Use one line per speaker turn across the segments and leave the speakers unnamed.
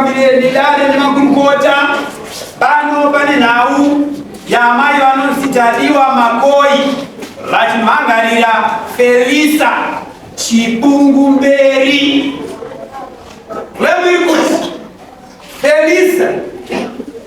changamire nedare nemakurukota. Pano pane nhau yaamai vanonzi Tadiwa Makoi vachimhangarira Felisa Chipungumberi. Remuri kuti Felisa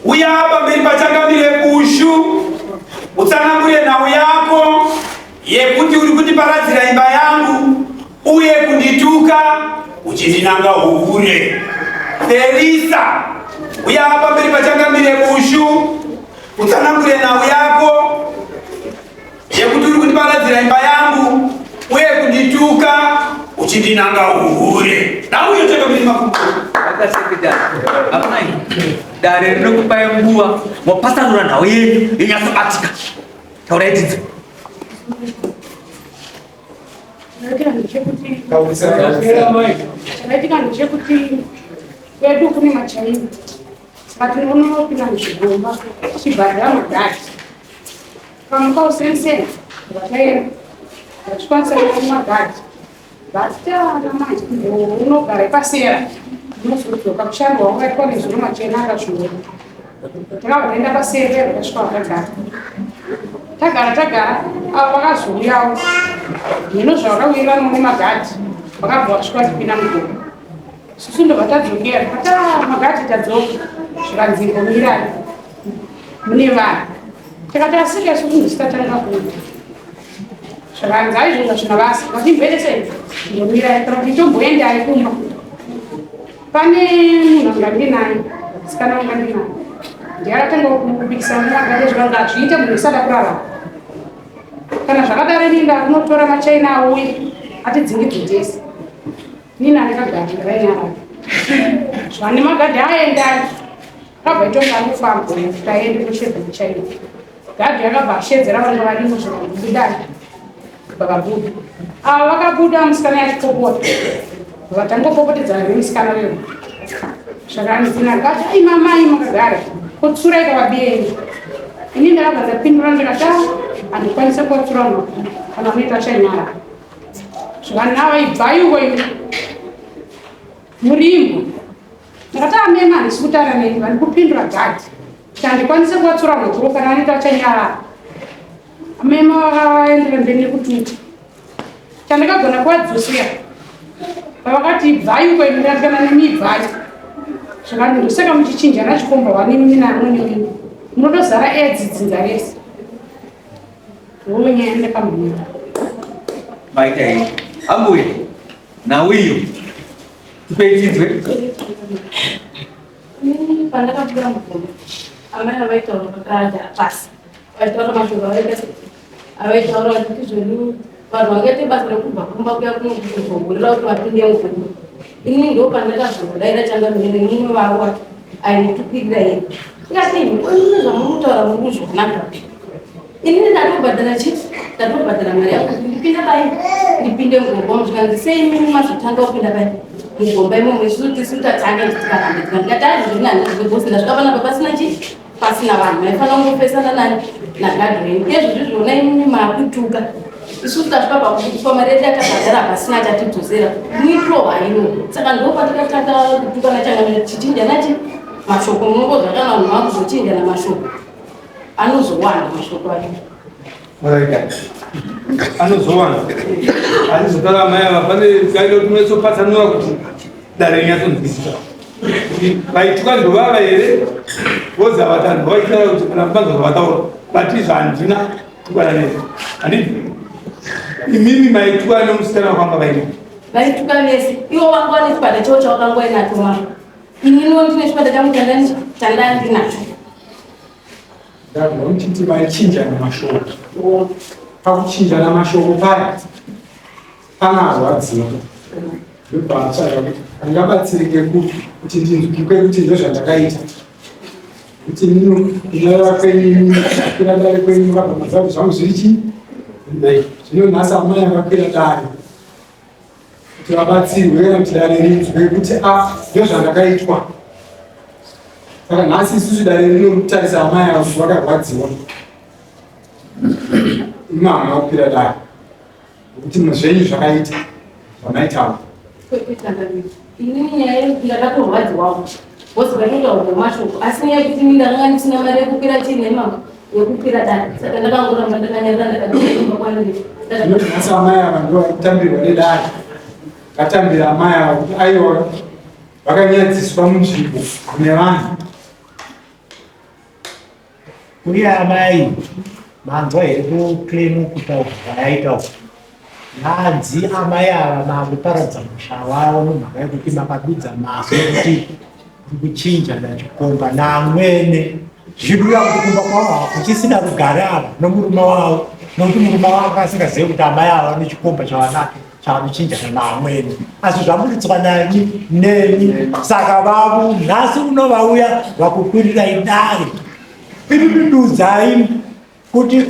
uya pamberi pachangamire Bushu utsanangure nhau yako yekuti uri kundiparadzira imba yangu uye kundituka uchindinanga uhure. Felisa uya pamberi pachangamire Bushu utsanangure nhau yako yekuti uri kundiparadzira imba yangu uye kundituka uchindinanga uhure. Nhau iyo changamire makumbo.
Amai, dare rinokupai nguva mopatsanura nhau yenyu yenyatsobatika. Taurai tidzi.
Chakaitika ndechekuti kwedu kune machaina saka tinonopinda muzvigomba tichibhadhara magadhi kamuka useniseni vataenda vachikwanisa kuona magadhi Vatana manje unogara pasera unozodzoka kushando wakaitwa nezuro machena akazviona takabva taenda pasera tasvika vakagara tagara tagara avo vakazouyawo zvino zvavakawirirana nemagadhi vakabva vasvika vachipinda mugomba susu ndobva tadzokera ata magadhi tadzoka zvikanzi imbomirai mune vanhu takati asika isusu ndisitatanga kuita Zvakanzi aizvozvo zvina basa vatimboendesei ndomirai kana kuti tomboendai kumba pane munhu anga ndinaye sikana anga ndinaye ndiye akatanga kupikisana nemagade zvikanzi hazviite munhu isada kurarama kana zvakadaro ini ndakunotora machaina auye atidzingidze tese nini andikagara ndakanyarara zvane magadhi aendai akabva itonga ari kufamba kuti aende kushedza machaina Gadhi akabva ashedzera vanga varimo zvikanzi vakabuda. Ava vakabuda musikana yachipopota. Vatangopopotedzana nemusikana uyo. Zvakanzi naGadhi ai mamai makagara. Kotsurai kavabiyenyu. Ini ndakabva ndapindura ndikati ah handikwanise kuvatsura no kana unoita chanyara. Zvikanzi ava ibvai uko imi. Murimbo. Ndakati amema handisi kutaura nemi vandikupindura gadhi. Chandikwanise kuvatsura mukuru kana vanenge vachanyarara. Amema vakaenderera mberi nekututa. Chandakagona kuvadzosera pavakati ibvai uko imi ndikati kana nemi ibvai. Zvakanzi ndosaka muchichinjana chikomba wanimi minamwe nemi. Munotozara edzi dzinza rese. Ndonyaya ndakambomira.
Maita henyu. Ambuya, nhau iyo tipei tinzwe.
Inini pandakabuda mugomba amai avaitaura vakagara pasi vaitaura mashoko avaita avaitaura vachiti zvedu vanhu vangaite basa rekubva kumba kuya kunokuzohurira kuti vapinde mugomba inini ndo pandakazodaira changamire nemumwe vavo wacho ainditukirira iye ndikati imi zvamurikutaura muri kuzviona kupi Inini ndatobhadhara chii? Ndatobhadhara mari yangu kuti ndipinde pai ndipinde mugomba zvikanzi sei imimi mazotanga kupinda pai mugomba imomo isusu tisu tatanga tikarambidzwa ndikati azvizvini handizvi bosi ndasvika panapa pasina chii pasina vanhu maifanira kungopesana nani nagadhi wenyu izvozvi zvona imimi makutuka isusu tasvika pakupa mari yedu yatabhadhara pasina chatidzosera muitiro haino saka ndo patikatanga kutuka nachangamire tichichinjana chi mashoko munongozva kana vanhu vakuzochinjana mashoko anozowanda mashoko acho
anozowanda achizotaura mai ava pane kaida kuti munatsopatsanura kuti dare rinyatsonzwisisa kuti vaituka ndovava here vozi ava tanhu vaitaura kuti kana kubanza zvavataura but izvo handina tukana nezvo handiti imimi maituka nemusikana wakanga vaina
vaituka vese ivo vanga vane chikwata chavo chavakanga vainacho mama ininiwo ndine chikwata changu chandandinacho
Ndabva muchiti vaichinjana mashoko. Pakuchinjana mashoko paya pana arwadziwa ndobva atsvaga kuti angabatsirike kupi kuti ndinzwikwe kuti ndozvandakaita kuti kunyarara kwenyu kwira dare kwenyu vakabva maziva kuti zvangu zviri chii zvino nhasi amai akakwira dare kuti vabatsirwe kana kuti dare rinzwe kuti a ndozvandakaitwa saka nhasi isusu dare rinotarisa amai avo kuti vakarwadziwa imi hamuna kukwira dare nokuti zvenyu zvakaita zvamaitawo
inini nyaya yekuti ndakatorwadziwawo. Boss vaitotaurwa mashoko asi nyaya yekuti ini ndakanga ndisina mari yekukwira chii nemama yekukwira dare saka ndakangoramba ndakanyarara ndakadimba kwandiri.
Nhasi amai ava ndivo vari kutambirwa nedare. Vatambira amai ava kuti aiwa vakanyadziswa munzvimbo mune vanhu.
Uye amai manzwa here kuclaim kutaura kwayaita uku? Hanzi amai ava makuparadza musha wavo nemhaka yekuti makadudza mazwi ekuti kuchinja nachikomba naamwene zvichidura kuti kumba kwavo hakuchisina rugare ava nomurume wavo nokuti murume wavo anga asingazive kuti amai ava vane chikomba chavanacho chavanochinjana naamwene asi zvaburitswa nani neni saka vavo nhasi uno vauya vakukwirirai dare imi dudzai kuti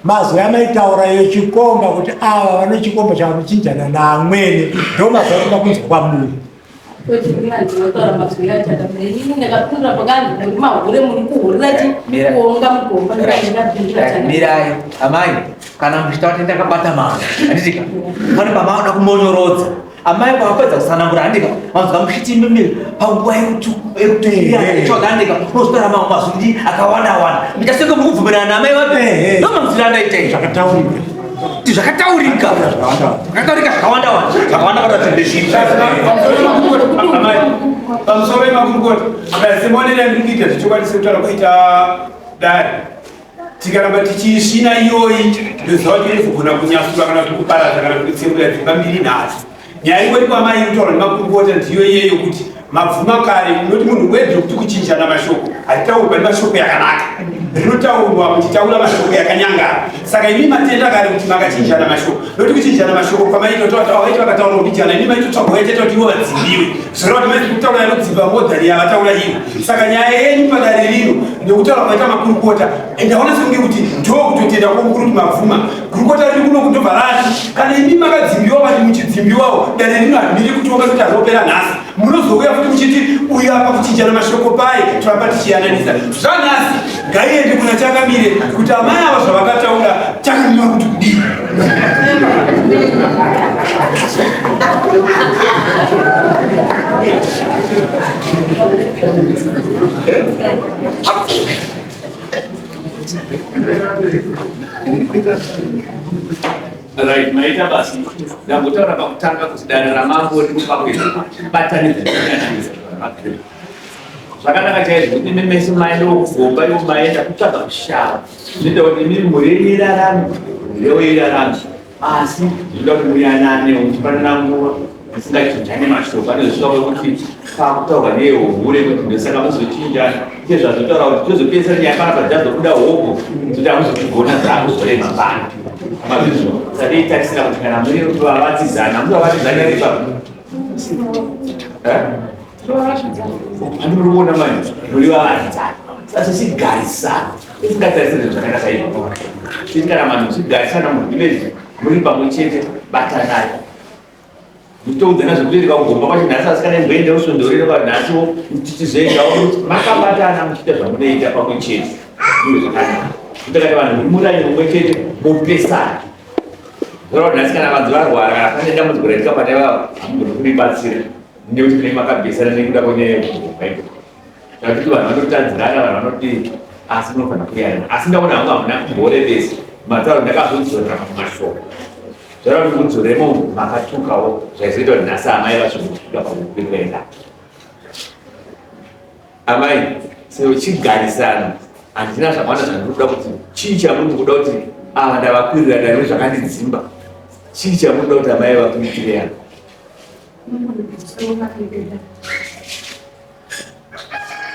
mazwi amaitaura yechikomba kuti ava vane chikomba chavanochinjana naamwene ndo mazwi anoda kunzwa kwamuri
Mirai amai, kana muchitaura kuti ndakabata mazwi handitika pane pamauda kumonyorodza amai pavapedza kutsanangura handika vanzwa muchiti imimi panguva yekutuitsvaga handika unozotaura mamwe mazwi akawanda wanda muchasenge muri kubvumirana naamai vapi ndomanzwira andaita izvi
zvakataurika
kuti zvakataurika zvakataurika zvakawanda wanda zvakawanda wanda kuti ndezvipi
pamusoro pemakurukota akazimonera ndiri kuita zvechokwadi sekutaura kwaita dare tikaramba tichisvina iyoyi ndoziva kuti inozogona kunyasura kana kuti kuparadza kana kuti kutsembura dzimba mbiri nhatu nyaya ingori kwamai kutaura nemakurukota ndiyo iyeyo kuti mabvuma kare unoti munhu wedze kuti kuchinjana mashoko hatitaurwa nemashoko yakanaka rinotaurwa muchitaura mashoko yakanyangara saka imi matenda kare kuti makachinjana mashoko nokuti kuchinjana mashoko kwamaitotaura vakataura kubijana imi maitotsvaga waiteta kuti ivo vadzimbiwe Zvoreva kuti maiti kutaura inodzimba modhani yavataura ivo. Saka nyaya yenyu padare rino nekutaura kwaita makurukota ndaona sekunge kuti ndo kutotenda kwomukuru kuti mabvuma. Gurukota riri kuno kundobva rati kana imi makadzimbiwa vati muchidzimbiwawo dare rino harimiri kutonga kuti azopera nhasi. Munozouya futi muchiti uyu apa kuchinjana mashoko pai toramba tichiyananisa. Zvanhasi ngaiende kuna Changamire kuti amai ava zvavakataura Changamire kuti kudii.
Right, maita basi. Ndambotaura pakutanga kuti dare ramambo riri kupa kubatanidza nekuyananisa. Zvakanaka chaizvo kuti imi mese maenda kugomba ivo maenda kutsvaga kushava. Zvinoita kuti imi mhuri yenyu irarame, mhuri irarame. Asi zvinoda kuti muyanane muchipanana nguva musingachinjane mashoko anozvisvika kwekuti pakutaurwa neyehure kuti ndosaka muzochinjana chezvazotaura kuti tozopedzisira nyaya panapa dzazobuda hobho kuti amuzozvigona dzakuzorema pano mazvizvo sadei tarisira kuti kana muri vavatsidzana muri vavatsidzana here ipapo Andiri kuona manje muri vavatsidzana sasa chigarisana tisingatarisire zvinhu zvakaita saizvozvo titi kana vanhu muchigarisana muvillage muri pamwe chete batanai muchitoudzana zvekuti kagomba kwacho nhasi asikana imboenda usvondo rino panhasiwo tichizoendawo makabatana muchiita zvamunoita pamwe chete ndizvo zvakanaka kuita kana vanhu muri muraini mumwe chete mopesana zvoreva nhasi kana vanzi varwara kana pane dambudziko raitika pane vavo hamugoni kuribatsira nekuti mune makabhesana nekuda kwenyaya yekugomba ikoko Zvekuti vanhu vanotadzirana, vanhu vanodii, asi munofanira kuyanana. Asi ndaona hangu hamuna kumborebesa matauro, ndakazodzorera mamwe mashoko. Zvareva kuti mudzoremo makatukawo zvaizoita kuti nhasi amai vacho kusvika pakukwirira. Amai, sechigarisano handina zvakawanda zvandiri kuda kuti chii chamuri kuda kuti ava ndavakwirira dare zvakandidzimba. Chii chamuri kuda kuti amai vakuitirei apa?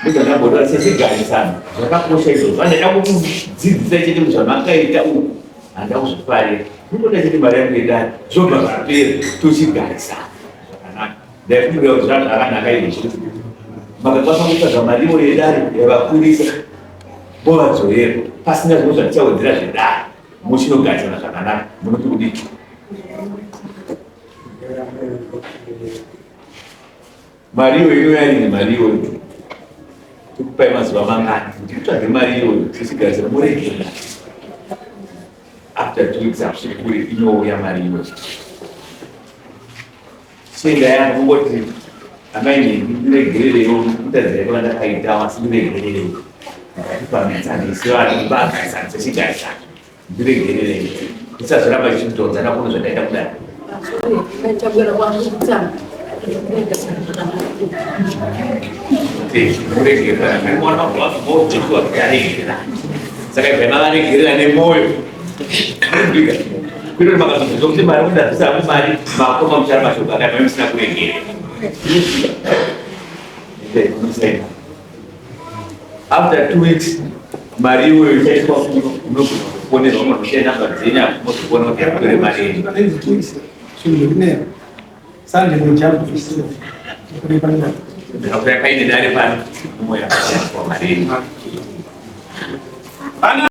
Ndozvandambotaura sesigarisano zvakakosha izvozvo. Handada kukudzidzisa chete kuti zvamakaita uku handida kuzvifarira. Ndinoda chete mari yangu yedare zvobva zvapera tochigarisana zvakanaka. Ndaifungira kuti zvazvakanaka izvozvo. Makakwanisa kutsvaga mari iyoyo yedare yavakurisa movadzorera pasina zvimwe zvatichawedzera zvedare muchinogarisana zvakanaka munoti kudii? Mari iyoyo inouya rini mari iyoyo? Tokupai mazuva mangani kuti mutsvage mari iyoyo tichigarisana moregera. After 2 weeks hakusviki kure inouya mari iyoyo. Chienda yangu kungoti Amai nhingi ndiregerereiwo kutadzira kwandakaita asi ndiregerereiwo. Ndakatipamhidzana sevanhu vagarisana sechigarisana. Ndiregererei. Ndisazoramba ndichidhonzana kuno zvandaita kudai. Saka ibvai mavaregerera nemwoyo. Kwete kuti makazobvunzwa kuti mari kuti ndabvisa hangu mari makoma muchara mashoko akati mai musina kuregerera. After 2 weeks mari iyoyo ichaiswa kuno, unogona kufonerwa munhu namba dzenyu apo mozokuona kuti yakutore mari yenyu.
Sunday mujambo.
Ndakakuya paine dare pano, mumwe yakashandiswa mari yenyu.
Ana.